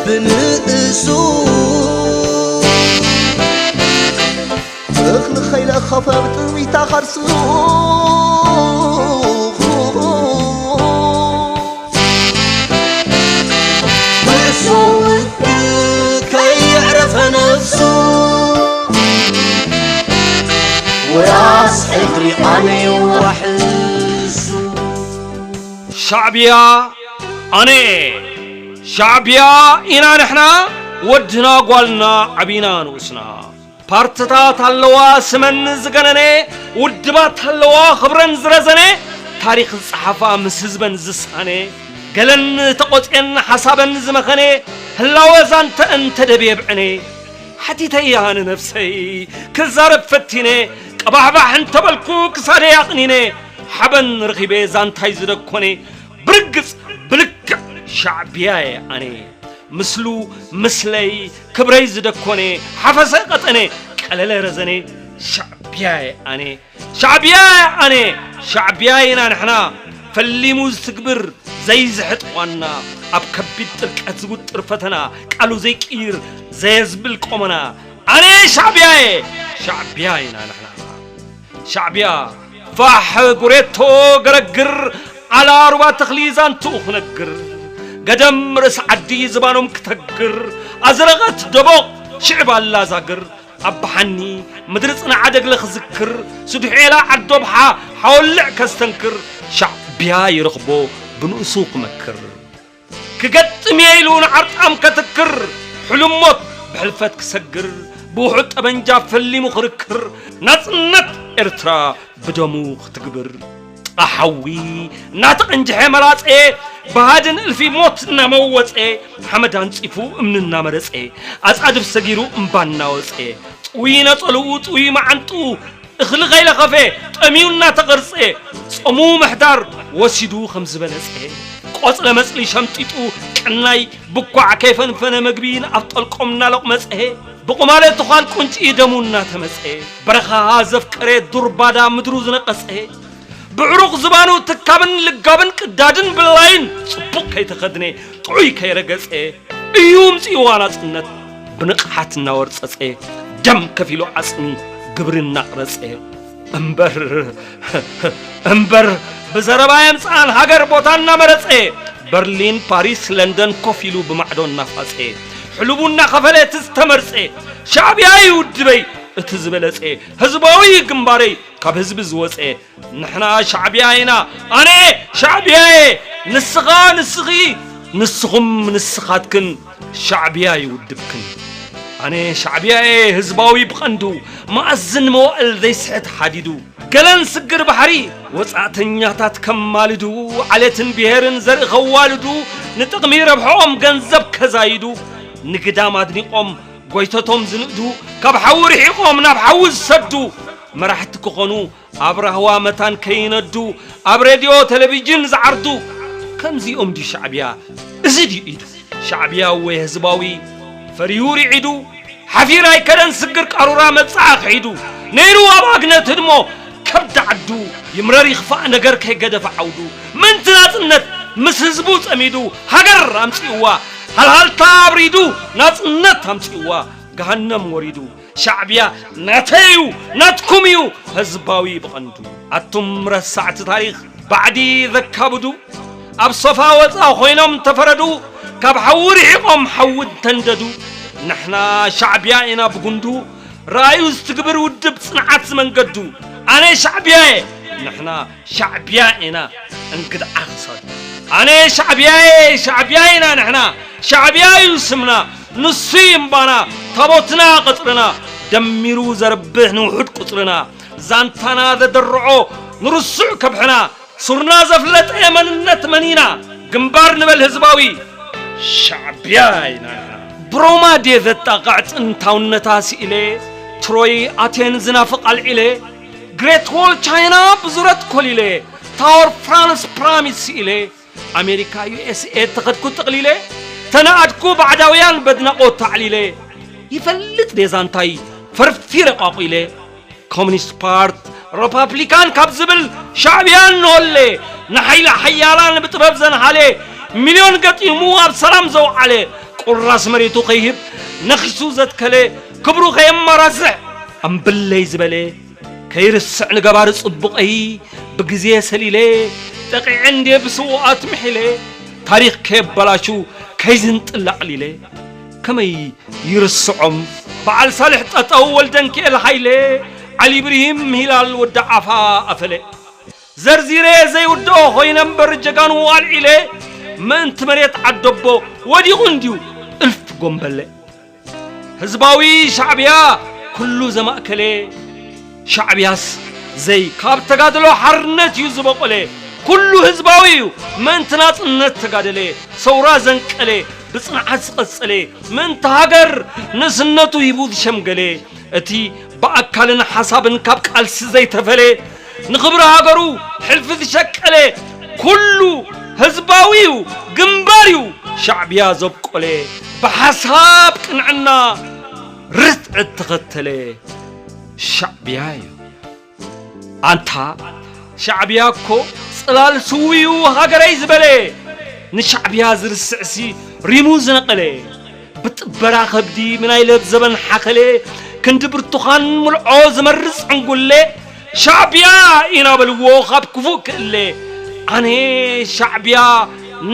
ብንእሱ እኽሊ ኸይለኸፈ ብጥሚታ ኸርሱ ንእሱ ውግእ ከየዕረፈ ነፍሱ ወራስ ሕድሪ ኣነ የዋሕሱ። ሻዕብያ ኣነ ሻዕብያ ኢና ንሕና፣ ወድና ጓልና ዓቢና ንኡስና። ፓርትታት ኣለዋ ስመን ዝገነነ፣ ውድባት ኣለዋ ኽብረን ዝረዘነ፣ ታሪኽ ዝጸሓፋ ምስ ህዝበን ዝሳነ፣ ገለን ተቖጽየን ሓሳበን ዝመኸነ፣ ህላወ ዛንተአን ተደብየ ብዕነ። ሓቲተያ ንነፍሰይ ክዛረብ ፈቲነ፣ ቀባሕባሕ እንተበልኩ ክሳደይ ኣቕኒነ፣ ሓበን ረኺበ ዛንታይ ዝደኮነ፣ ብርግጽ ብልክዕ ሻዕብያየ ኣነ። ምስሉ ምስለይ ክብረይ ዝደኮነ፣ ሓፈሰ ቀጠነ ቀለለ ረዘነ ሻዕብያየ ኣነ። ሻዕብያየ ኣነ። ሻዕብያ ኢና ንሕና። ፈሊሙ ዝትግብር ዘይዝሕጥ ዋና፣ ኣብ ከቢድ ጥልቀት ዝውጥር ፈተና፣ ቃሉ ዘይቅይር ዘየዝብል ቆመና። ኣነ ሻዕብያየ። ሻዕብያ ኢና ንሕና። ሻዕብያ ፋሕ ጉሬቶ ገረግር፣ ዓላ ሩባ ተኽሊ ዛንትኡ ክነግር፣ ገደም ርእሲ ዓዲ ዝባኖም ክተግር፣ ኣዝረቐት ደቦቕ ሽዕብ ኣላዛግር፣ ኣባሓኒ ምድሪ ጽንዓ ደግለ ክዝክር፣ ስዱሕ ኤላ ዓዶ ብሓ ሓወልዕ ከስተንክር፣ ሻዕብያ ይረኽቦ ብንእሱ ክመክር። ክገጥም እየ ኢሉ ንዓርጣም ከትክር፣ ሕሉም ሞት ብሕልፈት ክሰግር፣ ብውሑድ ጠበንጃ ፈሊሙ ክርክር፣ ናጽነት ኤርትራ ብደሙ ክትግብር። ኣሓዊ እናተቐንጅሐ መላጸ፣ ብሃድን እልፊ ሞት እናመወጸ፣ ሓመድ ኣንጺፉ እምኒ እናመረጸ፣ ኣጻድፍ ሰጊሩ እምባ እናወጸ፣ ጥውይ ነጸልኡ ጥውይ መዓንጥኡ እኽሊ ከይለኸፈ ጠምዩ እናተቐርጸ፣ ጾሙ ምሕዳር ወሲዱ ከም ዝበለጸ፣ ቆጽለ መጽሊ ሸምጢጡ ቅናይ ብኳዕ ከይፈንፈነ መግቢ ንኣፍ ጠልቆም እናለቑመጸ፣ ብቑማለ ትዃል ቁንጪ ደሙ እናተመጸ፣ በረኻ ዘፍቀረ ዱር ባዳ ምድሩ ዝነቐጸ፣ ብዕሩቕ ዝባኑ ትካብን ልጋብን ቅዳድን ብላይን ጽቡቕ ከይተኸድነ ጥዑይ ከይረገጸ፣ እዩ ምጽእዋ ናጽነት ብንቕሓት እናወርጸጸ፣ ደም ከፊሉ ዓጽሚ ግብሪ እናቕረጸ። እምበር፣ እምበር ብዘረባ የምጽኣን ሃገር ቦታ እናመረጸ፣ በርሊን፣ ፓሪስ፣ ለንደን ኮፍ ኢሉ ብማዕዶ እናፋጸ፣ ሕሉቡ እናኸፈለ እቲ ዝተመርጸ፣ ሻዕብያ እዩ ውድበይ እቲ ዝበለጸ፣ ህዝባዊ ግንባረይ ካብ ህዝቢ ዝወጸ፣ ንሕና ሻዕብያ ኢና። ኣነ ሻዕብያየ፣ ንስኻ ንስኺ፣ ንስኹም ንስኻትክን ሻዕብያ ይውድብክን። ኣነ ሻዕብያየ ህዝባዊ ብቐንዱ፣ መኣዝን መዋእል ዘይስሕት ሓዲዱ። ገለን ስግር ባሕሪ ወጻእተኛታት ከማልዱ፣ ዓሌትን ብሄርን ዘርኢ ከዋልዱ፣ ንጥቕሚ ረብሕኦም ገንዘብ ከዛይዱ፣ ንግዳም ኣድኒቖም ጎይተቶም ዝንእዱ፣ ካብ ሓዊ ርሒቖም ናብ ሓዊ ዝሰዱ፣ መራሕቲ ክኾኑ ኣብ ራህዋ መታን ከይነዱ፣ ኣብ ሬድዮ ቴሌቪዥን ዝዓርዱ። ከምዚኦም ድዩ ሻዕብያ? እዚ ድዩ ኢዱ? ሻዕብያ ወይ ህዝባዊ ፈሪሁ ርዒዱ፣ ሓፊር ኣይከደን ስግር ቃሩራ መብጽዓ ክሒዱ፣ ነይሩ ኣብ ኣግነት ህድሞ ከብዲ ዓዱ፣ ይምረር ይኽፋእ ነገር ከይገደፈ ዓውዱ፣ ምእንቲ ናጽነት ምስ ህዝቡ ጸሚዱ፣ ሃገር ኣምጺእዋ፣ ሃልሃልታ ኣብሪዱ፣ ናጽነት ኣምጺእዋ፣ ገሃነም ወሪዱ። ሻዕብያ ናተይ እዩ፣ ናትኩም እዩ፣ ህዝባዊ ብቐንዱ። ኣቱም ረሳዕቲ ታሪኽ ባዕዲ ዘካብዱ፣ ኣብ ሶፋ ወጻ ኮይኖም ተፈረዱ፣ ካብ ሓዊ ርሒቖም ሓዊ እንተንደዱ። ንሕና ሻዕብያ ኢና ብጉንዱ፣ ራእዩ ዝትግብር ውድብ ጽንዓት ዝመንገዱ። ኣነ ሻዕብያ እየ፣ ንሕና ሻዕብያ ኢና እንግድዓ ክሳዱ። ኣነ ሻዕብያ እየ፣ ሻዕብያ ኢና ንሕና፣ ሻዕብያ እዩ ስምና፣ ንሱ እዩ እምባና፣ ታቦትና ቀጽርና፣ ደሚሩ ዘርብሕ ንውሑድ ቁጽርና፣ ዛንታና ዘደርዖ ንርሱዕ ከብሕና፣ ሱርና ዘፍለጠ መንነት መን ኢና፣ ግንባር ንበል ህዝባዊ፣ ሻዕብያ ኢና ንሕና። ብሮማ ድየ ዘጣቕዕ ጥንታውነታ ስኢለ፣ ትሮይ ኣቴን ዝናፍቕ ኣልዒለ፣ ግሬት ዎል ቻይና ብዙረት ኮሊለ፣ ታወር ፍራንስ ፕራሚድ ስኢለ፣ ኣሜሪካ ዩ ኤስ ኤ ተኸድኩ ጥቕሊለ፣ ተናኣድኩ ባዕዳውያን በድናቖት ታዕሊለ፣ ይፈልጥ ድየ ዛንታይ ፈርፊረ ቋቑኢለ፣ ኮሚኒስት ፓርት ሪፓብሊካን ካብ ዝብል ሻዕብያ እንሆለ፣ ንሓይሊ ሓያላን ብጥበብ ዘንሃለ፣ ሚልዮን ገጢሙ ኣብ ሰላም ዘውዓለ፣ ቁራስ መሬቱ ከይህብ ነኺሱ ዘትከለ፣ ክብሩ ከየማራስሕ ኣምብለይ ዝበለ፣ ከይርስዕ ንገባሪ ጽቡቐይ ብግዜ ሰሊለ፣ ጠቂዐ እንዴ ብስውኣት ምሒለ፣ ታሪኽ ከየበላሹ ከይዝንጥል ኣቕሊለ። ከመይ ይርስዖም በዓል ሳልሕ ጠጠው፣ ወልደንኪኤል ሃይለ፣ ዓሊ ብርሂም ሂላል፣ ወዲ ዓፋ ኣፈለ። ዘርዚረ ዘይውድኦ ኮይነ እምበር ጀጋኑ ኣልዒለ፣ ምእንቲ መሬት ዓደቦ ወዲቑ እንድዩ እልፍ ጎምበለ። ህዝባዊ ሻዕብያ ኩሉ ዘማእከለ፣ ሻዕብያስ ዘይ ካብ ተጋድሎ ሓርነት እዩ ዝበቆለ። ኩሉ ህዝባዊ እዩ ምእንቲ ናጽነት ተጋደለ፣ ሰውራ ዘንቀለ፣ ብጽንዓት ዝቐጸለ፣ ምእንቲ ሃገር ንእስነቱ ሂቡ ዝሸምገለ፣ እቲ ብኣካልን ሓሳብን ካብ ቃልሲ ዘይተፈለ፣ ንኽብሪ ሃገሩ ሕልፊ ዝሸቀለ፣ ኩሉ ህዝባዊ እዩ፣ ግንባር እዩ ሻዕብያ ዘብቆለ፣ ብሓሳብ ቅንዕና ርትዕት ተኸተለ ሻዕብያ እዩ። ኣንታ ሻዕብያ እኮ ጽላል ስውዩ ሃገረይ ዝበለ፣ ንሻዕብያ ዝርስዕሲ ሪሙ ዝነቐለ፣ ብጥበራ ከብዲ ምናይ ለብ ዘበን ሓኸለ፣ ክንዲ ብርቱኻን ሙልዖ ዝመርጽ ዕንጉለ፣ ሻዕብያ ኢና በልዎ ካብ ክፉእ ክእለ። ኣነ ሻዕብያ፣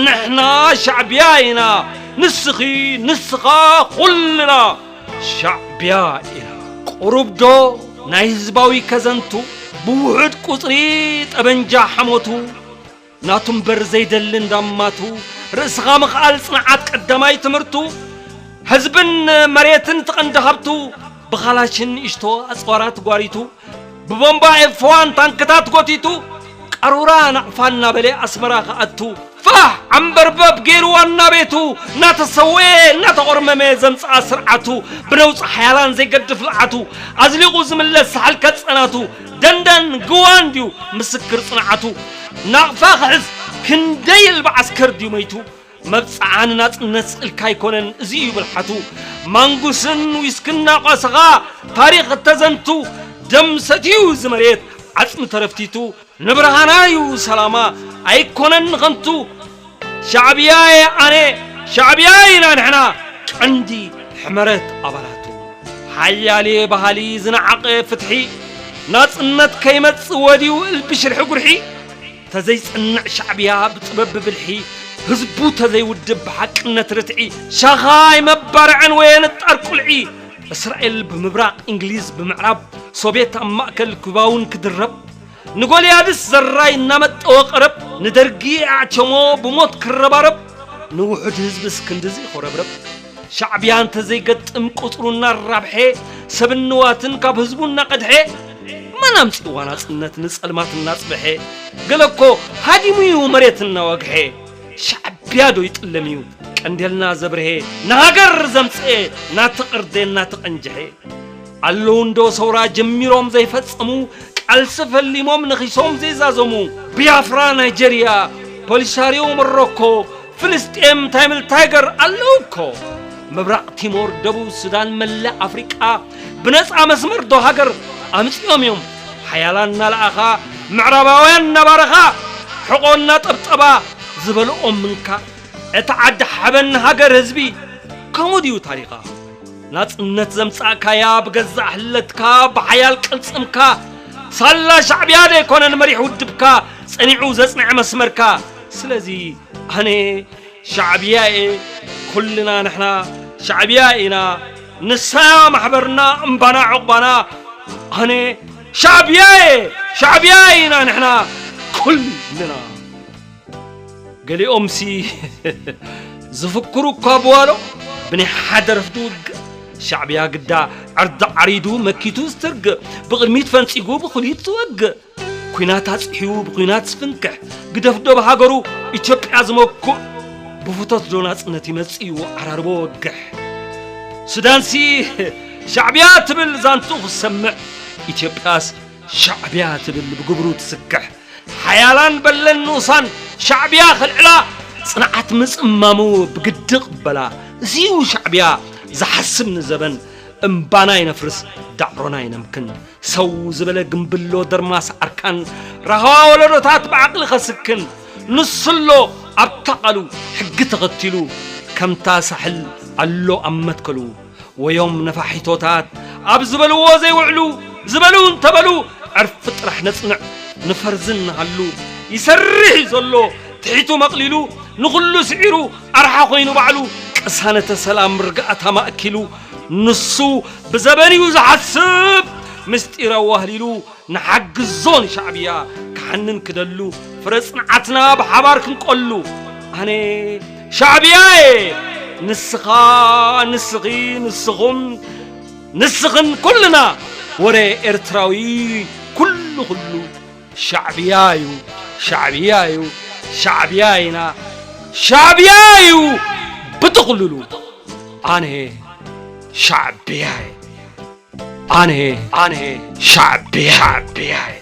ንሕና ሻዕብያ ኢና፣ ንስኺ፣ ንስኻ፣ ኩልና ሻዕብያ ኢና። ቁሩብዶ ናይ ህዝባዊ ከዘንቱ ብውሑድ ቁጽሪ ጠበንጃ ሓሞቱ፣ ናቱ እምበር ዘይደሊ እንዳማቱ፣ ርእስኻ ምኽኣል ጽንዓት ቀዳማይ ትምህርቱ፣ ህዝብን መሬትን ትቐንዲ ሃብቱ፣ ብኻላሽን ንእሽቶ ኣጽዋራት ጓሪቱ፣ ብቦምባ ኤፍ ዋን ታንክታት ጎቲቱ፣ ቀሩራ ናቕፋ እናበለ ኣስመራ ክኣቱ፣ ፋሕ ዓምበርበብ ገይሩ ዋና ቤቱ፣ እናተሰወየ እናተቖርመመ ዘምጽኣ ስርዓቱ፣ ብነውጺ ሓያላን ዘይገድፍ ልዓቱ፣ ኣዝሊቑ ዝምለስ ሳሕል ከጸናቱ፣ ደንደን ግዋ እንድዩ ምስክር ጽንዓቱ። ናቕፋ ክሕዝ ክንደይ እልቢ ዓስከር ድዩ መይቱ፣ መብጽዓ ንናጽነት ስቕ ኢልካ ኣይኮነን፣ እዚ እዩ ብልሓቱ። ማንጉስን ዊስክን እናቋሰኻ ታሪኽ እተዘንቱ፣ ደም ሰትዩ እዚ መሬት ዓጽሚ ተረፍቲቱ፣ ንብርሃና እዩ ሰላማ ኣይኮነን ንኸንቱ። ሻዕብያ እየ ኣነ፣ ሻዕብያ ኢና ንሕና ቀንዲ ሕመረት ኣባላቱ። ሓያሌ በሃሊ ዝነዓቐ ፍትሒ፣ ናጽነት ከይመጽእ ወድዩ እልቢ ሽርሒ ጉርሒ። ተዘይጽንዕ ሻዕብያ ብጥበብ ብብልሒ፣ ህዝቡ ተዘይውድብ ብሓቅነት ርትዒ፣ ሻኻ ኣይመባርዐን ወየ ንጣር ቁልዒ። እስራኤል ብምብራቕ፣ እንግሊዝ ብምዕራብ፣ ሶብየት ኣብ ማእከል ኩባውን ክድረብ፣ ንጎልያድስ ዘራይ እናመጠወ ቀረብ፣ ንደርጊ ኣዕቸሞ ብሞት ክረባረብ፣ ንውሑድ ህዝብስ ክንድዚ ኮረብረብ። ሻዕብያ እንተዘይገጥም ቁጽሩ እናራብሐ፣ ሰብን ንዋትን ካብ ህዝቡ እናቐድሐ፣ መን ኣምጺእዋ ናጽነት ንጸልማት እናጽብሐ? ገለ እኮ ሃዲሙ እዩ መሬት እናወግሐ። ሻዕብያ ዶ ይጥለም እዩ ቀንዴልና ዘብርሄ? ንሃገር ዘምጽኤ ናተቐርደ እናተቐንጅሐ። ኣለዉ እንዶ ሰውራ ጀሚሮም ዘይፈጸሙ፣ ቃልሲ ፈሊሞም ነኺሶም ዘይዛዘሙ። ብያፍራ ናይጀርያ፣ ፖሊሳርዮ ሞሮኮ፣ ፍልስጤም ታይምል ታይገር ኣለዉ እኮ። ምብራቕ ቲሞር፣ ደቡብ ሱዳን፣ መላእ ኣፍሪቃ ብነጻ መስመር ዶ ሃገር ኣምጺኦም እዮም። ሓያላን እናለኣኻ፣ ምዕራባውያን እናባረኻ፣ ሕቖ እናጠብጠባ ዝበልኦም ምንካ። እታ ዓዲ ሓበን ሃገር ህዝቢ ከምኡ ድዩ ታሪኻ? ናጽነት ዘምጻእካያ ብገዛእ ሕለትካ ብሓያል ቅልጽምካ። ሳላ ሻዕብያ ዶ ኣይኮነን መሪሕ ውድብካ ጸኒዑ ዘጽንዐ መስመርካ? ስለዚ ኣነ ሻዕብያ እየ፣ ኩልና ንሕና ሻዕብያ ኢና። ንሳያ ማሕበርና እምባና ዕቑባና። ኣነ ሻዕብያ እየ፣ ሻዕብያ ኢና ንሕና ኩልና። ገሊኦምሲ ዝፍክሩ እኳ ብዋሎ ብናይ ሓደ ረፍዲ ውግእ። ሻዕብያ ግዳ ዕርዲ ዓሪዱ መኪቱ ዝትርግእ፣ ብቕድሚት ፈንጺጉ ብኹሊት ዝወግእ፣ ኲናት ኣጽሕዩ ብኲናት ዝፍንክሕ፣ ግደፍዶ ብሃገሩ ኢትዮጵያ ዝመኩእ፣ ብፍቶትዶ ናጽነት ይመጽእ እዩ ዓራርቦ ወግሕ። ሱዳንሲ ሻዕብያ ትብል ዛንትኡ ክሰምዕ፣ ኢትዮጵያስ ሻዕብያ ትብል ብግብሩ ትስክሕ። ሓያላን በለን ንኡሳን ሻዕብያ ከልዕላ፣ ጽንዓት ምጽማሙ ብግዲ ቅበላ። እዚዩ ሻዕብያ ዝሓስብ ንዘበን፣ እምባና ይነፍርስ ዳዕሮና ይነምክን። ሰው ዝበለ ግምብሎ ደርማስ ዓርካን፣ ራህዋ ወለዶታት ብዓቕሊ ኸስክን። ንሱሎ ኣብታ ቓሉ ሕጊ ተኸቲሉ፣ ከምታ ሳሕል ኣሎ ኣብ መትከሉ። ወዮም ነፋሒቶታት ኣብ ዝበልዎ ዘይውዕሉ፣ ዝበሉ እንተበሉ ዕርፊ ጥራሕ ነጽንዕ፣ ንፈርዝን ንሃሉ። ይሰርሕ እዩ ዘሎ ትሒቱ መቕሊሉ፣ ንኹሉ ስዒሩ ኣርሓ ኮይኑ ባዕሉ፣ ቅሳነተ ሰላም ርግኣት ኣማእኪሉ። ንሱ ብዘበን እዩ ዝሓስብ፣ ምስጢር ኣዋህሊሉ። ንሓግዞ ንሻዕብያ ክሓንን ክደሉ፣ ፍረ ጽንዓትና ብሓባር ክንቆሉ። ኣነ ሻዕብያየ፣ ንስኻ፣ ንስኺ፣ ንስኹም፣ ንስኽን፣ ኩልና ወረ ኤርትራዊ፣ ኩሉ ኩሉ ሻዕብያ እዩ፣ ሻዕብያ እዩ፣ ሻዕብያ ኢና፣ ሻዕብያ እዩ ብጥቕልሉ። ኣነ ሻዕብያየ፣ ኣነ ኣነ ሻዕብያ፣ ሻዕብያየ።